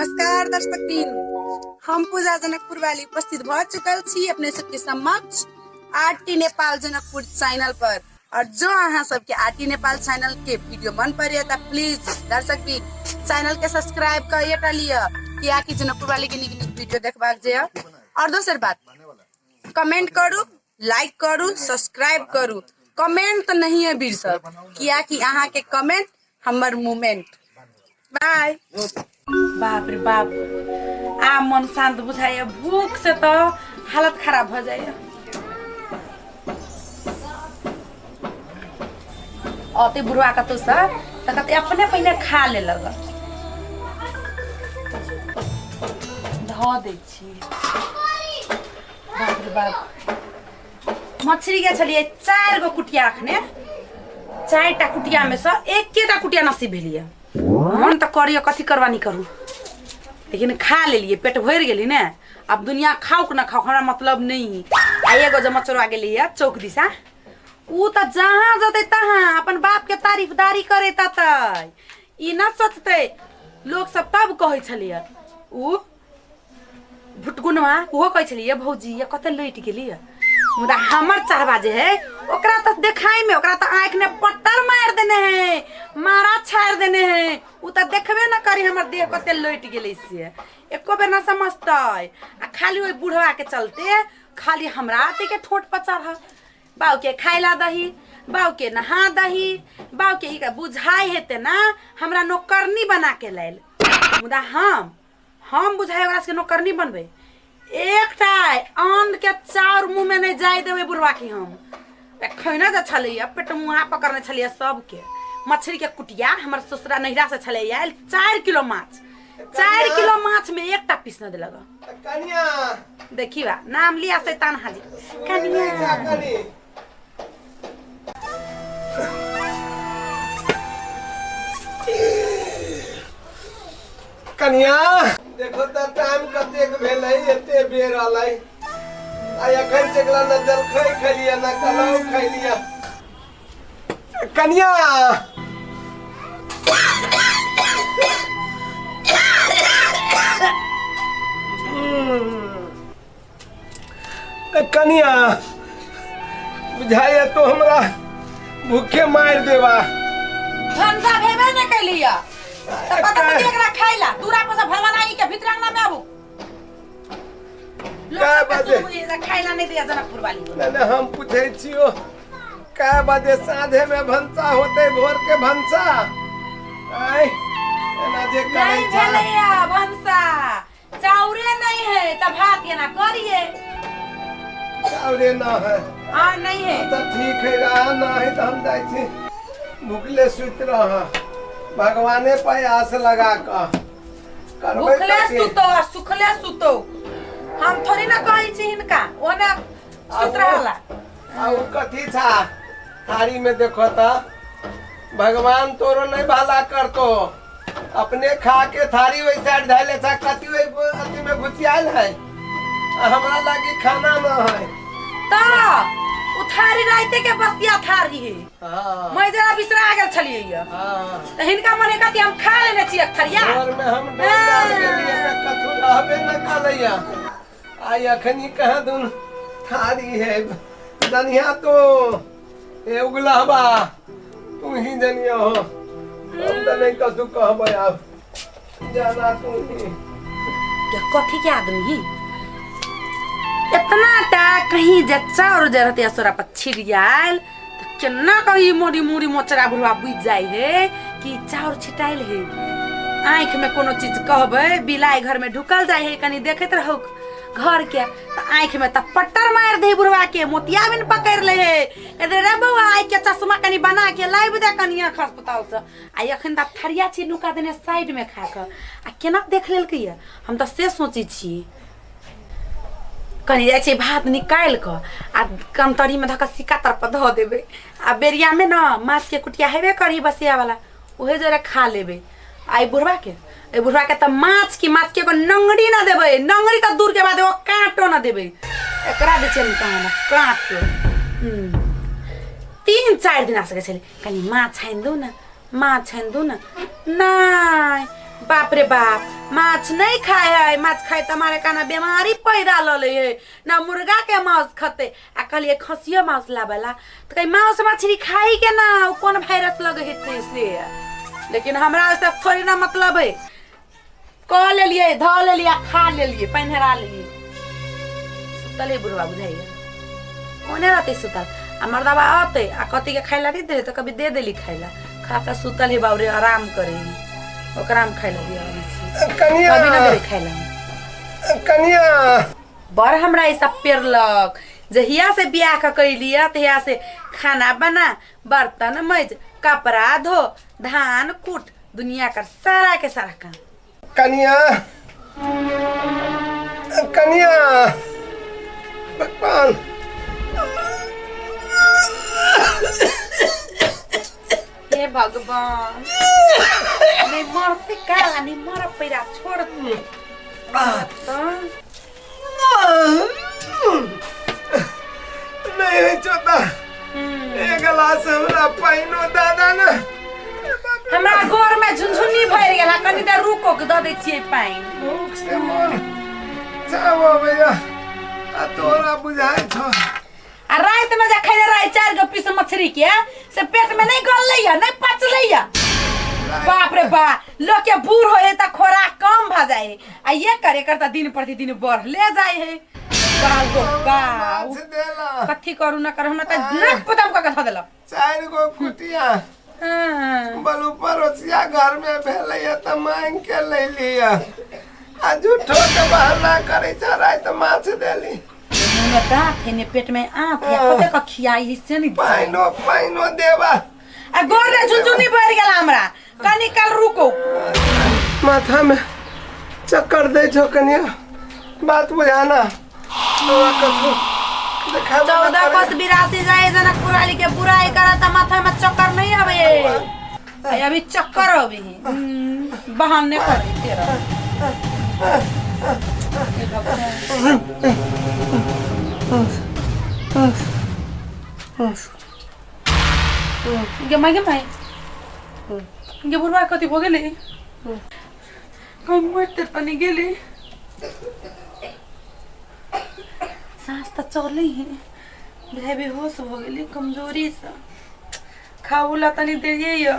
नमस्कार दर्शक दिन, हम पूजा जनकपुर वाली उपस्थित भ चुकल छी अपने सबके समक्ष आरटी नेपाल जनकपुर चैनल पर। और जो अहाँ सबके आरटी नेपाल चैनल के वीडियो मन पड़े त प्लीज दर्शक दिन चैनल के सब्सक्राइब कर लिअ, कियाकि जनकपुर वाली के नीक नीक वीडियो देखबाक जे। और दोसर बात, कमेंट करू, लाइक करू, सब्सक्राइब करू। कमेंट तो नहीं है वीर सब, कियाकि अहाँ के कमेंट हमर मूवमेंट। बाय। बाप रे बाप, आ मन शांत बुझाइए, भूख से तो हालत खराब भ जाइए। औते बुढ़वा कतौ से तऽ कहते अपने पहिने खा ले लग धऽ दै छी। बाप रे बाप, मछली के छलियै 4 गो कुटिया, अखने 4टा कुटिया में से एकेटा कुटिया नसीब भेलियै। मन तऽ करियै कथी करबा नहीं करू, लेकिन खा लेलियै, पेट भरि गेली ने। आब दुनिया खाओ कि ना खाओ हमरा मतलब नहीं। आ एगो जे मचोरवा गेलियै चौक दिशा, उ तऽ जहाँ जतै तहाँ अपन बाप के तारीफ दारी करे ततै, ई न सोचतै लोक सब। तब कहै छलियै उ भुटकुनवा, ओहो कहै छलियै भौजी ये कते लटि गेलियै, मुदा हमर चाहबा जे है ओकरा तऽ देखाई में ओकरा तऽ आँखि ने पट्टर मारि देने है, मारा छाड़ि देने है। उ तऽ देखबे न करी हमर देह कते लटि गेलै से एको बेर न समझतै। आ खाली ओहि बुढ़वा के चलते खाली हमरा अथी के ठोट पर चढ़ल, बाउ के खाय ला दही, बाउ के नहा दही, बाउ के ई बुझाइ हेतै ना हमरा नौकरनी बना के लायल। मुदा हम बुझाइ ओकरा सबके नौकरनी बनबै, एकटा अन्न के चाउर मुँह में नहीं जाय देबै बुढ़वा के। हम खैना जे छलैया पेट मुँहा पकड़ने छलैया सबके। मछली के कुटिया हमर ससुरा नैहरा से छलैया आयल 4 किलो माछ, 4 किलो माछ में एकटा पीस न देलक। कनिया देखी बा नाम लिया शैतान हाजी कनिया कनिया। कनिया देखो त टाइम कतेक भेलै, एते बेर अलै आ एखन चकला न जलखै खैलियै न कलौ खैलियै। कनिया कनिया बुझाइए तो हमरा भूखे मारि देबा। भनसा भेबे ने कैलिया त कत से एकरा खाइला दूरा पर से भरवाना ई के भीतर अंगना में आबू। लोग काय सबके बाजे? सुनू ये खाइला नहीं दिया जनकपुर वाली को। नहीं, नहीं, हम पूछे छियो कै बजे साँझे में भनसा होते, भोर के भनसा आय एना जे करै नहीं छा। भेलैया भनसा, चाउरे नहीं है त भात केना करिए? चाउरे न है? हाँ नहीं है। अच्छा ठीक है, रहा न है तो हम जाइ छी भूखले सुति रह, भगवाने पर आस लगा कऽ करबै। भूखले कथी? सुतो आ सुखले सुतो, हम थोड़ी ना कहै छी हिनका ओने सुत रहला। आ उ कथी छा थारी में देखो त, भगवान तोरो नहीं भला करतो, अपने खा के थारी वही साइड धैले छा, कथी वही अथी में घुसियाल है आ हमरा लागी खाना न है। त उ थारी राइते के बसिया थारी है। हाँ। मैं जरा बिसरा गेल छलियै ये। हाँ। त हिनका मने कथी हम खा लेने छी एक थरिया। घर में हम डोल डाल गेलियै त कथू रहबे न कलैया, आइ अखनी कहाँ दुन थारी है। जनिया तो ए उगलहबा तू ही जनिया हो, हम तऽ नहीं कथू कहबै, आब जाना तू ही। क्या कथी के आदमी ही इतना टा कहीं जे चाउर जे रहते असोरा पर छिड़ियाल त केना कही मोरी मुरी मोचरा बुढ़वा बुझ जाय है कि चाउर छिटाइल है। आँखि में कोनो चीज कहबै बिलाई घर में ढुकल जाय है, कनी देखैत रहू घर के त आँखि में त पट्टर मार दे बुढ़वा के, मोतियाबिन पकड़ ले है। कहते रे बौआ आँखि के चश्मा कनी बना के लाइब दे कनिया अस्पताल से। आ एखन त थरिया छी नुका देने साइड में खा के, आ केना देख लेलकै ये हम त से सोचै छी। कनी जाइ छै भात निकालि कऽ आ कमतरीमे धऽ कऽ सिक्का तर पर धऽ देबै, आ बेरियामे ने माछके कुटिया हेबे करी बसिया वाला, उहे जरे खा लेबै। आ एहि बुढ़बाके एहि बुढ़बाके तऽ माछ की माछके एगो नंगरी न देबै, नंगरी तऽ दूरके बाद एगो काँटो न देबै एकरा, दै छियै कहाँ काँटो। 3-4 दिन सकै छलै कनी माछ आनि दू ने, माछ आनि दू ने, नहि बाप रे बाप, माछ नहीं खाए है, माछ खाए त हमारे काना बीमारी पैदा ल ले है ना। मुर्गा के मांस खते आ कहलिए खसियो मांस लाबेला त कहीं मांस मछली खाई के ना उ कोन वायरस लगे हेतै से। लेकिन हमरा से थोड़ी ना मतलब है। कह लेलिए, धऽ लेलिए आ खा लेलिए, पानि हेरा लेलिए। सुतल है बुढ़वा, बुझाइए ओने रहते सुतल। आ मर्दबा अतै आ कथी के खाइ ला नहीं दे तऽ कभी दे देली खाइ ला। खा के सुतल है बाबरे, आराम करे है, ओकरा हम खाइ ला दिया छी। कनिया, कभी ना देबै खाइ ला। कनिया। बड़ हमरा ई सब पेरलक। जहिया से बियाह के कैलियै तहिया से खाना बना, बर्तन मज, कपड़ा धो, धान कूट, दुनिया कर सारा के सारा काम। कनिया, कनिया, भगवान। हे भगवान, नहीं मरते काला नहीं मर पैरा छोड़ तो। नहीं है चोता, एक गिलास हमरा पाइनो दादा ना। हमरा गोर में झुनझुनी भरि गेल, कनी देर रुको के दऽ दै छियै पानि। भूख से मन जाओ भैया, आ तोरा बुझाइ छौ। आ राति में जे खैने रही 4 गो पीस मछली के, से पेट में नहीं गललै या नहीं पचलै या। बाप रे बा, लोग के बूढ़ होए है त खोराक कम भ जाए है, आ ये करे कर त दिन प्रतिदिन बढ़ले जाए है। बाल गो बाल। माछ देला। कथी करू न करू, हमरा त नाक पदम क के धऽ देलक। 4 गो कुटिया। हाँ। बलू पड़ोसिया घर में भेलैया त मांग के ले लिया, आ झूठो के बहाना करे छ, राति माछ देली। मुँह में दाँत है ने पेट में आँख है, कते क खियाई है से नहीं। पाइनो पाइनो देबा। आ गोर रे झुनझुनी बढ़ गेल हमरा, कनी काल रुको। माथा में चक्कर दे छो कनिया, बात बुझाना तोरा कथू देखाबो न 14 करे। कोस 82 जाए जनकपुर वाली के बुराई करत त माथा में चक्कर नहीं आवे, अरे अभी चक्कर आवे है। बहाने करे तेरा। हे भगवान। गे माय, गे माय, गे बुढ़वा कथी भऽ गेलै? कहीं मरि तर नहि गेलै? साँस तऽ चलै है, बुझाइ बेहोश भऽ गेलै कमजोरीसँ। खाऊ ला तनी देरिये यऽ,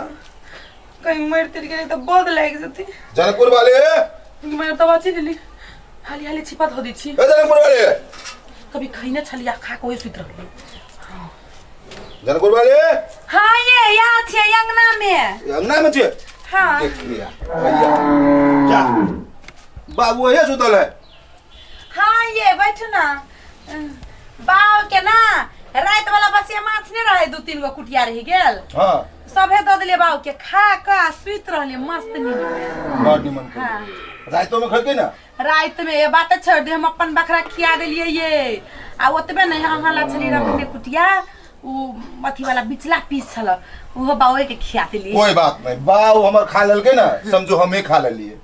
कहीं मरि तर गेलै तऽ बद लागि जेतै। जनकपुर वाले। मैं दवा छी लेली, हाली हाली छिपा धऽ दै छी। ए जनकपुर वाले। कभी खैने छलियै, खा के ओहि सुति रहलै। जनकपुर वाले। हाँ, ये यहाँ छियै अंगना में। अंगना में छियै? हाँ। देख लिया भैया, जा बाबू हे सुतल है। हाँ ये बैठू ना। बाव के ना रात वाला बसिया माछ नहीं रहे, 2-3 गो कुटिया रह गेल। हाँ। सभे दऽ देलियै बाव के, खा के आ सुति रहलियै मस्त नींद में। बड़ निमन। हाँ। राइतो में खलकै ना? रात में ये बात छोड़ दे, हम अपन बकरा खिया देलियै ये। आ ओतबे नहीं, अहाँ ला छलियै रखने कुटिया, उ अथी वाला बिचला पीस छल, उहो बावे के खिया देलियै। कोई बात नहीं, बाऊ हमर खा लेलकै ना, समझो हमें खा लेलिए।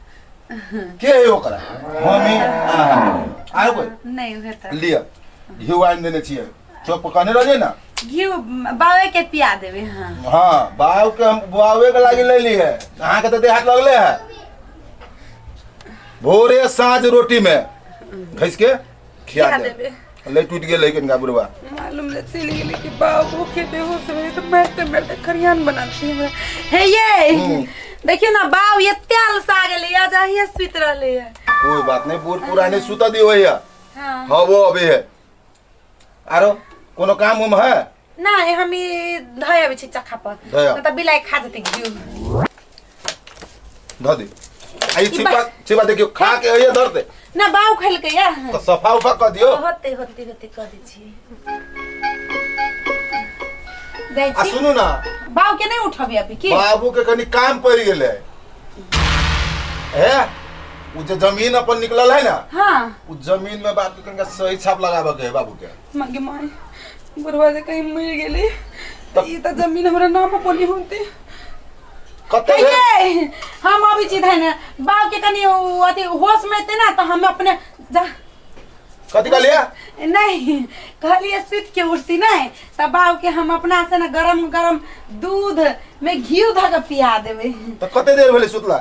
के है ओकरा हमें आरो कोई नहीं उहे तऽ। लिअ, घिउ आनि देने छियै, चौक पर कहने रहियै ना। घी बावे के पिया देबै। हाँ। हाँ, बाऊ के हम बावे के लागी ले ली है, अहाँ के तऽ देहात लगले है। भोरे साँझ रोटी में घैस के खिया खिया दे। देबै। ले टूट गेल कनिका बुढ़वा। मालूम नहीं चलि गेलै कि बाबू भूखे बेहोश भऽ तऽ मारिते मारिते खरियान बना देलकै हमरा। हे ये देखियौ ना, बाबू एते अलसा गेलै या जाहिए सुति रहलै है। कोई बात नहीं, बूढ़ पुराने सुता दी होइया। हाँ। हाँ, वो अभी है। आरो कोनो काम उम है? नहीं, हम ई धऽ अबै छी चक्का पर। धऽ आउ। नहि तऽ बिलाइ खा जेतै घिउ। धऽ दे। आ ई छिपा छिपा देखियो, खा के अइये धरते। ना, बाउ खेलकै या। तऽ सफा उफा कऽ दियौ। होते होते होते कऽ दै छियै, जाइ आ छी। सुनू ना। बाउ के नहि उठबी अभी की? बाबू के कनी काम पड़ि गेलै हे, उ जे जमीन अपन निकलल है ना। हाँ। उ जमीन में बाप के कनिका सही छाप लगाबऽ के है बाबू के। मागे माय, बुढ़वा जे कहीं मरि गेलै ई तऽ जमीन हमरा नाम पर नहीं होते। कते भेल? हे, हम अबै छी धैने बाप के, कनी उ अथी होश में एतै ना तऽ हम अपने जा। कथी कहलियै? नहीं, कहलिए सुति के उठती नहीं तऽ बाप के हम अपना से ना गरम गरम दूध में घी धऽ के पिया देबै। तऽ कते देर भेलै सुतला?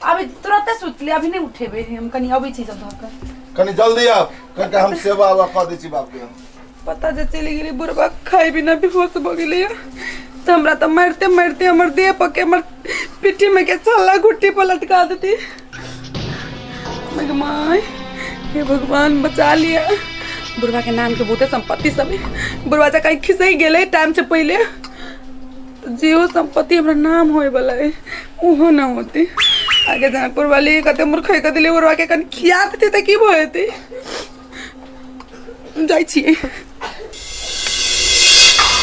अभी तुरंते सुतली, अभी नहीं उठेबे हम, कनी अबै छी सब धऽ कऽ। कनी जल्दी आब, कनी हम सेवा उवा कऽ दै छी बाप के। पता जे चलि गेलै बुढ़बा खाइ बिना बेहोश भऽ गेलै तऽ हमरा तऽ मारिते मारिते हमर देह पर के हमर पिट्ठी में के छल्ला घुट्टी पर लटका देती। भगवान, हे भगवान बचा लिया। बुढ़वा के नाम के बहुते संपत्ति सब है। बुढ़वा जा कहीं खिसक गेलै टाइम से पहले तऽ जेहो संपत्ति हमरा नाम होए वाला है ओहो ना होती। आगे जनकपुर वाली कते मूर्ख कऽ देलियै बुढ़वा के, कनि खिया देती तऽ की भऽ जेतै। जाइ छियै।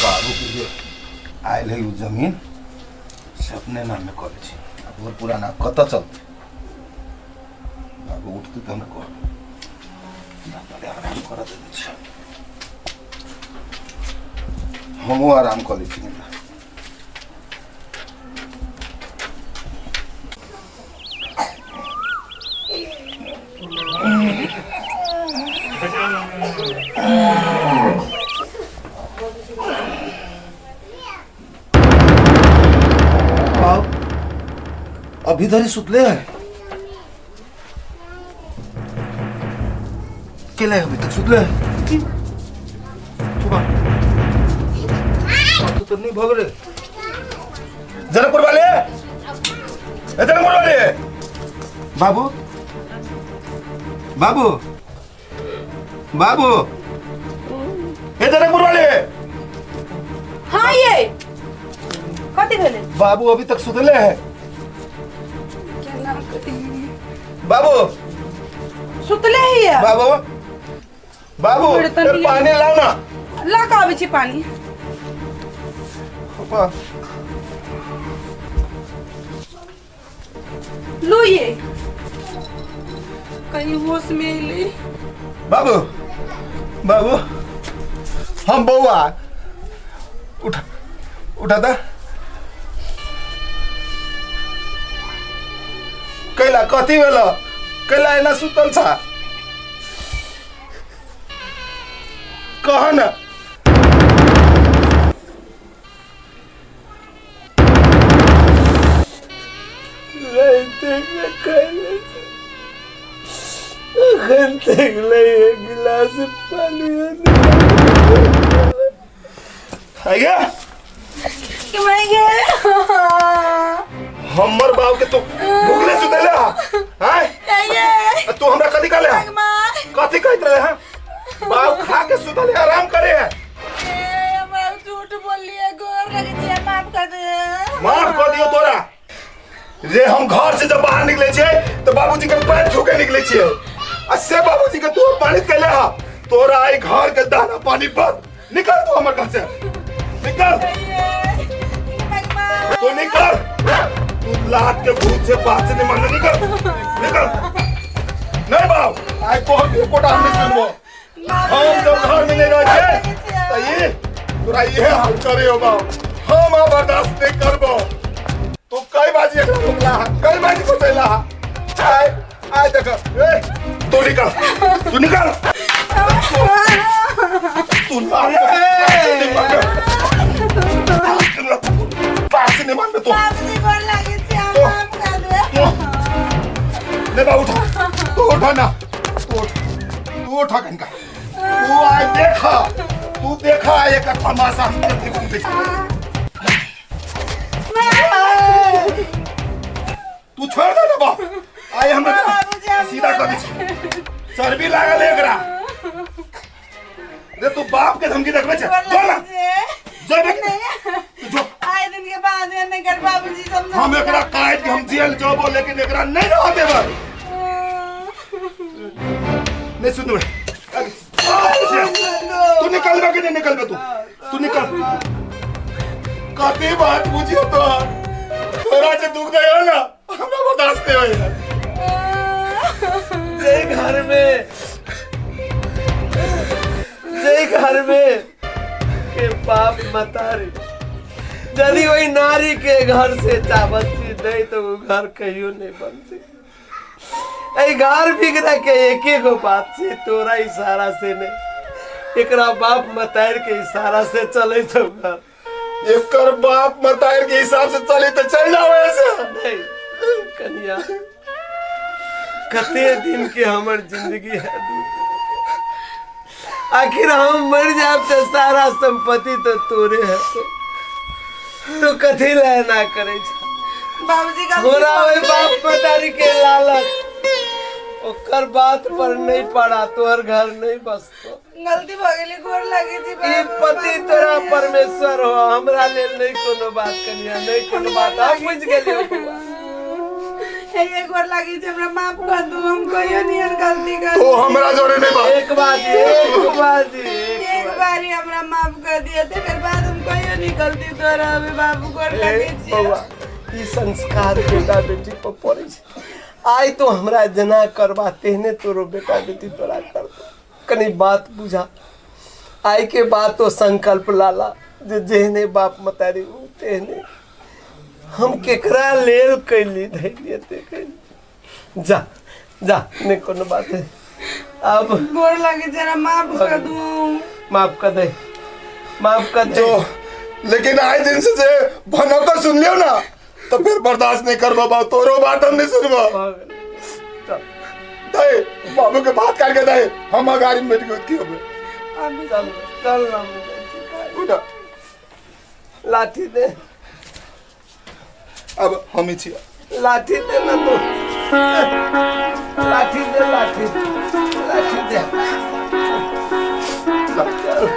बाबू के जे आयल है उ जमीन से अपने नाम में कऽ दै छी। आ बूढ़ पुराना कतऽ चलतै? बाबू उठतै तहन कहबै। पहिले आराम करऽ दे दै छी, हमहूँ आराम कऽ लै छी कनिटा। बाप अभी धरि सुतले है केले, अभी तक सुतले है। तू तो नहीं भग रे जनकपुर वाले, ए जनकपुर वाले बाबू, बाबू, बाबू, ए जनकपुर वाले। हाँ ये कथी भेलै? बाबू अभी तक सुतले है। केना करी? बाबू सुतले ही है। बाबू, बाबू, बर्तन ए, भी- पानी लाओ ना। ला कऽ आबै छी पानी। पापा। लू ये, कहीं होश में एलै। बाबू, बाबू, हम बौआ, उठा, उठा दा। कैला कथी भेल? कैला एना सुतल छा? कह न। राइते के खैले छी, अखन तक ले एक गिलास पानी आ गया कि मैं गे हमर बाप के तो भूखले सुतले हा आय ये तू हमरा कथी कहले हा? कथी कहत रहे हा? बाप खा के सुतले, आराम करे है। हमरा झूठ बोललिए, गोर लगे छी, माफ कर दे। माफ कर दियो तोरा रे। हम घर से जब बाहर निकले छियै तो बाबूजी के पैर छू के निकले छियै आ से बाबूजी के तू अपमानित कैले हा। तोरा आई घर के दाना पानी बंद। निकल तू हमर घर से, निकल तू, निकल तू। लात के भूत से बात से नहीं मानने। निकल, निकल। नहीं बाप, आई तोहर के एकोटा हम नहीं सुनबो। हम जब घर में नहीं रहे छियै तो ये तोरा इहे हाल करे हो बाप। हम आ बर्दाश्त नहीं करबो। तू कई बाजी एकरा रोकला हा, कई बाजी बचैला हा। आय आय देख, ए तू निकल, तू निकल। तू लात के नहीं मानबे, बात से नहीं मानबे तू। बाबूजी गोर लगे छी, तो- माफ कर दे। तू नहीं बा, उठा तू, उठा ना तू, उठ तू, उठा कनका तू। आय देखा तू, देखा एक तमाशा हम देखो देख। तू छोड़ दे ना बाप, आय हमरा बाबूजी, हम सीधा कर दी छी। चर्बी लागल है एकरा रे। तू बाप के धमकी देखबे छे? गोर जो ना लगे छी। जेबे कि नहीं? तू जो। आए दिन के बाद नहीं कर बाबूजी समझा। हम एकरा काट के हम जेल जबो, लेकिन एकरा नहीं रह देबै। नहीं सुनबे तू। निकलबे कि नहीं निकलबे तू? तू निकल। कते बात बुझियो तो तोरा जे दुख दे हो ना, हमरा बर्दाश्त नहीं होइए। जय घर में, जय घर में के बाप मतारी यदि वही नारी के घर से चाबस्ती नहीं तो वो घर कहियो नहीं बनती। ऐ घर बिगड़ा के एक एक गो बात से तोरा इशारा से नहीं, एकरा बाप मतार के इशारा से चले छौ घर। एकर बाप मतार के हिसाब से चले तो चल जाओ ऐसे। नहीं। कनिया कते दिन के हमर जिंदगी है दू आखिर हम मर जाब तो सारा संपत्ति तो तोरे है तो कथी ला एना करे छ बाबूजी गलती छोरा ओहि भऽ गेलै। बाप मतारी के लालच ओकर बात पर नहीं पड़ा तोहर घर नहीं बसतो गलती भऽ गेलै गोर लागै छी ई बाबू, पति बाबू। तोरा परमेश्वर हो हमरा लेल नहीं कोनो बात कनिया नहीं कोनो बात हम बुझ गेलियौ बौआ हे ये गोर लागै छी हमरा माफ कर दू हम कहियो नियन गलती कर तो हमरा जोरे नहीं बात एक बाजी एक बाजी एक एक बारी हमरा माफ कर दिया तेकर बाद हम कहियो नहीं गलती दोहराबे बाबू गोर बाजी। लागै ए, छी बौआ ई संस्कार बेटा बेटी पर पड़ै छै आइ तो हमरा जेना करबा तेहने तोरो बेटा बेटी तोरा करतो कनी बात बुझा आइ के बाद तो संकल्प लाला जे जेहने बाप मतारी उ तेहने हम केकरा लेल कैली धैली एते कैली जा जा नहीं कोनो बात है अब गोर लागै छै हमरा माफ कर दू माफ कर दे माफ कर दे जो लेकिन आए दिन से जे भनौता सुन लियो ना तो फिर बर्दाश्त नहीं कर बाबा तोरो बात हम नहीं सुनबो भऽ गेल। चल दे बाबू के बात काट के दे हम गाड़ी में बैठ के की होबे अभी चल चल ना हम जाइ छी। उठा लाठी दे अब हम ही छिया लाठी दे ना तू लाठी दे लाठी लाठी दे चल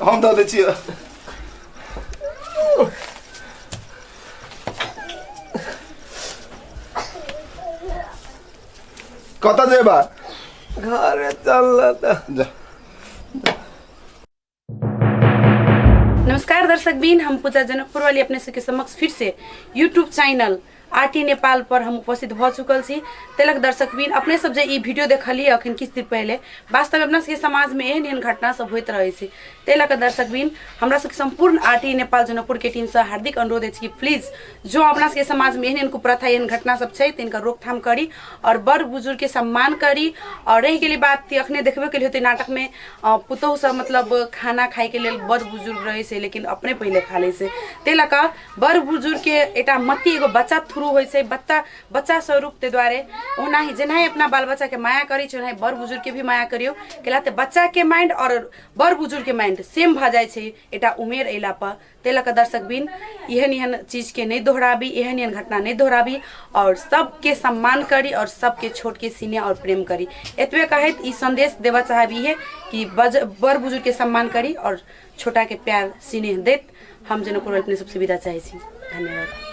हम दऽ दै छियै कतऽ जेबा घरे चल ना तऽ जा नमस्कार दर्शक बीन, हम पूजा जनकपुर वाली अपने सबके समक्ष फिर से यूट्यूब चैनल आरटी नेपाल पर हम उपस्थित भऽ चुकल छी। तेलक दर्शक बीन, अपने सब जे ई वीडियो देखलियै अखन किछु दिन पहिले, वास्तवमे अपना सबके समाजमे एहन एहन घटना सब होइत रहै छै। ताहि लऽ कऽ दर्शक बीन, हमरा सबके सम्पूर्ण आरटी नेपाल जनकपुर के टीमसँ हार्दिक अनुरोध अछि कि प्लीज जो अपना सबके समाजमे एहन एहन कुप्रथा एहन घटना सब छै तिनकर रोकथाम करी और बड़ बुजुर्गके सम्मान करी। और रहि गेलै बात अखने देखबे केलियै होतै नाटकमे पुतोहु सब मतलब खाना खाइके लेल बड़ बुजुर्ग रहै छै लेकिन अपने पहिले खा लै छै। ताहि लऽ कऽ बड़ बुजुर्गके एकटा मति एगो बच्चा थ्रू होइ छै, बच्चा बच्चा स्वरूप, ताहि दुआरे ओनाही जेनाही अपना बाल बच्चाके माया करै छै ओनाही बड़ बुजुर्गके भी माया करियौ। कैला तऽ बच्चाके माइंड आओर बड़ बुजुर्गके माइंड सेम भऽ जाइ छै एकटा उमेर अयला पर। ताहि लऽ कऽ दर्शक बिन एहन एहन चीजके नहि दोहराबी, एहन एहन घटना नहि दोहराबी और सबके सम्मान करी और सबके छोटके सिनेह और प्रेम करी। एतबे कहैत ई संदेश देबऽ चाहब इहे कि बड़ बुजुर्गके सम्मान करी और छोटाके प्यार सिनेह दैत हम जनकपुर अपने सबसँ विदा चाहै छी। धन्यवाद।